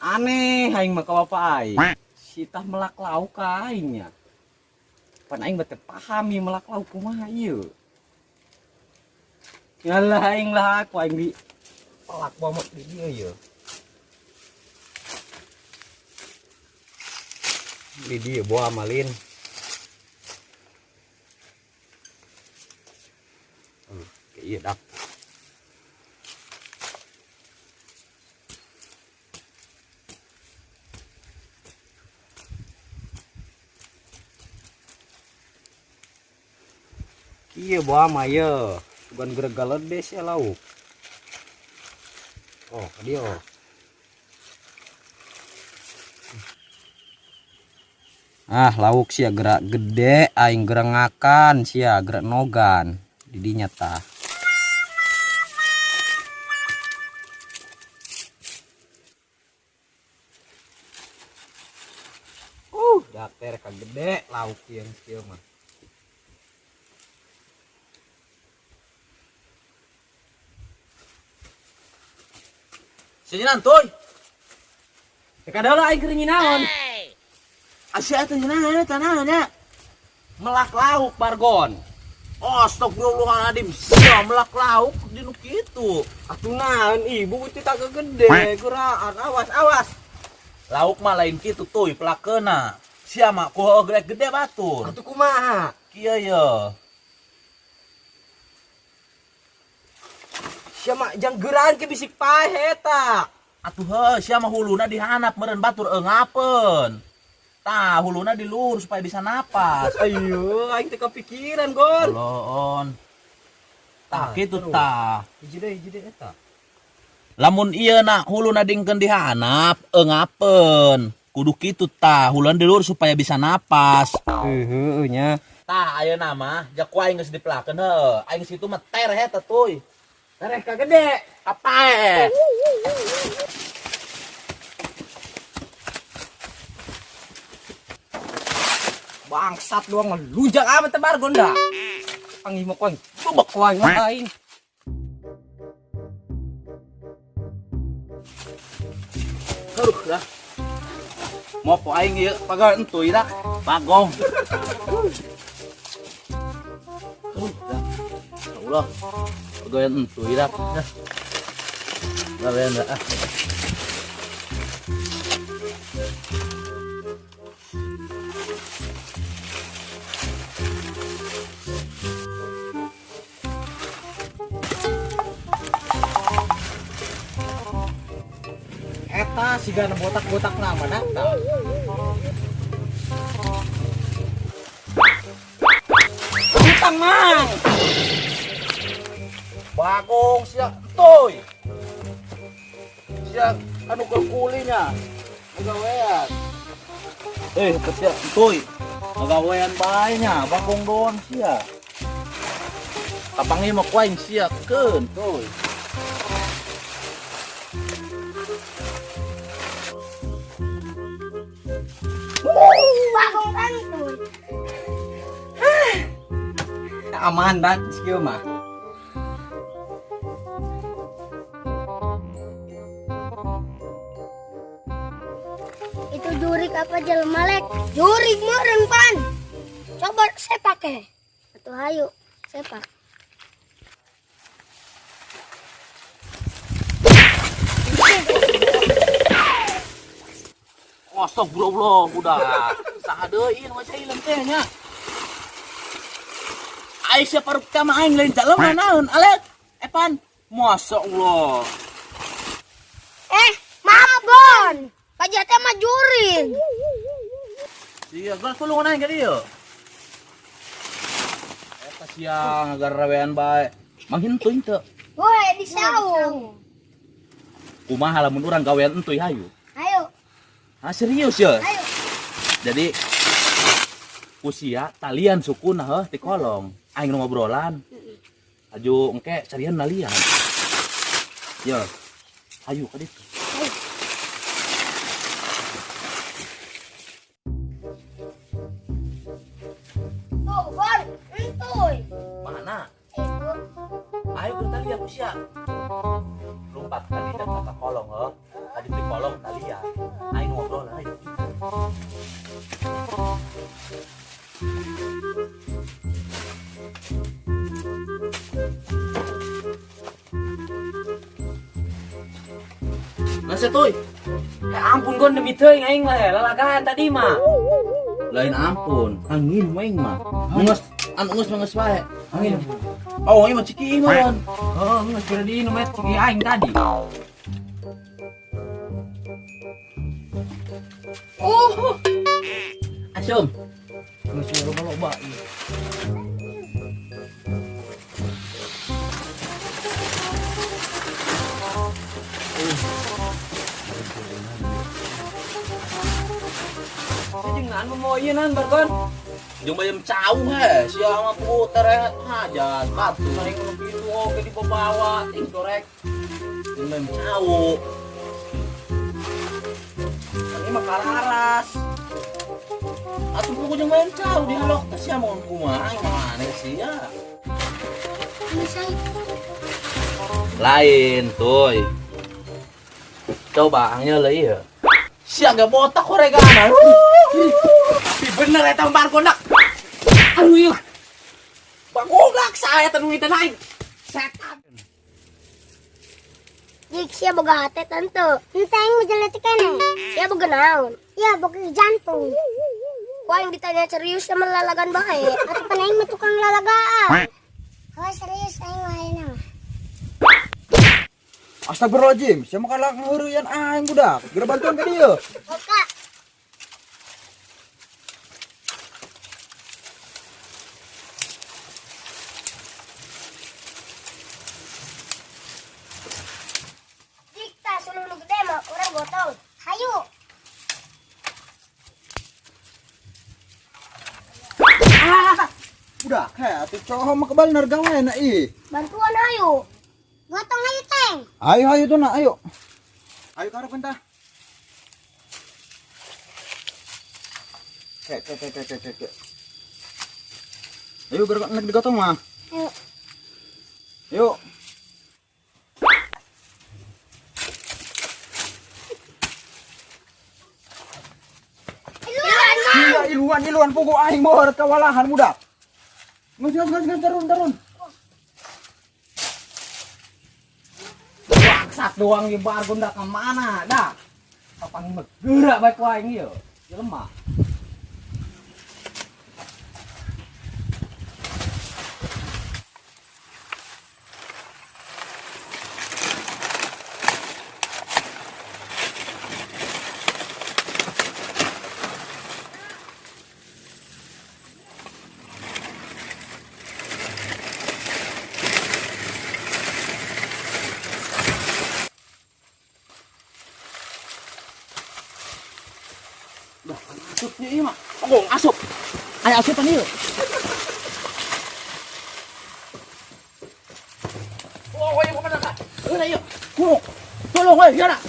Aneh aing mah ka bapak aing. Sitah melak lauk ka aingnya. Pan aing mah teu paham ieu melak lauk kumaha ieu. Yalah aing lah aku aing di pelak bomot di dieu ieu. Di dieu boa malin. Iya dak. Iya boa mah ye. Bukan geregaledes ya lauk. Oh, dia oh. Ah, lauk sia gerak gede aing gerak ngakan sia gerak nogan. Didinya tah. Dakter ka gede lauk yang kieu mah. Senyinan toy. Teka dalah aing keur nyinaon. Asia eta nyinaon eta naon nya? Melak lauk bargon. Astagfirullahaladzim, sia melak lauk di nu kitu. Atuh naon ibu teh tak gede, kuraan awas awas. Lauk mah lain kitu tuy pelakeuna. Sia mah ku heueuh gede gede batur. Atuh kumaha? Kieu ye. Sia mah jang geuraan ke bisik paeh eta. Atuh heuh sia mah huluna dihanap meureun batur eungapeun. Tah huluna di luhur supaya bisa napas. Ayo, aing teh kepikiran, Gon. Oloon. Tah Ah, kitu terus. tah. Hiji deui eta. Lamun ieu na huluna dingkeun dihanap eungapeun. Kudu kitu tah, huluna di luhur supaya bisa napas. Heueuh nya. Tah ayeuna mah jak ku aing geus dipelakeun heuh. Aing situ mah tereh eta tuy. Tereh ka gede. Apae? Bangsat doang ngelunjak amat teh bargon dah. Panggih mah kuaing, bebek kuaing aing. Aduh dah. Mopo aing ieu pagar entuy dah. Bagong. Aduh dah. Ya Allah. Pagawean entuy dah. Dah. Gawean dah. Eta sigana botak-botak nama datang. Hutang mang. Bagong sia entuy. Sia anu keur kulinya. Pagawean. Sia entuy. Pagawean bae nya, bagong doang sia. Kapangi mah ku aing sia keun tuy. Bagong kantuy. Aman dak kieu mah. Itu jurik apa jelema lek? Jurik meureun pan. Coba sepak ke. Atuh hayu sepak. Astagfirullah, udah. Saha deui nu cai ileum teh nya. Aisyah paruk ka mah aing lain jalema naon, Alek? Epan, Masya Allah. Maaf Gon. Pajatnya mah juring. Sia, geus tulungan aing ka dieu. Eta sia ngagarawean bae. Manghin entuy teu. Woi, di saung. Kumaha lamun urang gawean entuy hayu? Ayo. Ah, serius ya? Ayo. Jadi usia talian sukuna heuh ti kolong. Aing nu ngobrolan. Aju engke carian nalian. Yo. Hayu ka ditu. Ayo. Tuh, Gon, entuy. Mana? Itu. Ayo ke talian usia. Lompat tadi dan ke kolong heuh. Tadi di kolong talian. Nasi tuy. Eh, ampun gon demi teuing aing lah lalagaan tadi mah. Lain ampun, angin wae mah. Ngeus anu geus mah geus wae. Angin. Oh, ieu mah ciki mah. Oh, geus kira diinum eta ciki aing tadi. Oh. Asum. Geus loba-loba ieu. Jeung naan mau ieu nan bargon. Jeung bayam cau he, sia mah puter he hajat batu. Saring nu kitu oge dibawa ting dorek. Jeung bayam cau. Ini mah kararas. Atuh buku jeung bayam cau dihalok teh sia mun kumaha aing mah aneh sia. Bisa. Lain tuy. Coba angnya leuh ieu. Sia ge botak horegana. Ih, bener eta bargon dak. Aduh ieu. Bagogak saya teh nu aing. Setan. Jik sia boga hate tentu. Henteu aing mah jelek keneh. Sia boga naon? Ya boga jantung. Ku aing ditanya serius sama lalagan bae. Atuh pan aing mah tukang lalagaan. Oh serius aing mah ayeuna mah. Astagfirullahaladzim, siapa kalah ngeureuyaan aing budak. Geura bantuan ka dieu. Oka. Jik tah suluh nu gede mah urang gotong. Hayu. Budak, he atuh cowok mah kebal gawe na ih. Bantuan hayu. Gotong hayu teng. Ayo ayo tuh nak, ayo. Ayo karep entah. Kek kek kek kek kek kek. Ayo gerak nek digotong mah. Ayo. Yuk. Iluan mah. Iya, iluan iluan pugu aing mah kawalahan budak. Ngus ngus ngus ngus turun turun. Bangsat doang ieu bargon dak ka mana dah. Kapan gerak bae ku aing ieu. Jelema. Asup ieu mah. Ogong asup. Aya asupan ieu. Oh, ayo kemana kak? Udah yuk. Tolong, tolong, woi, ya nak.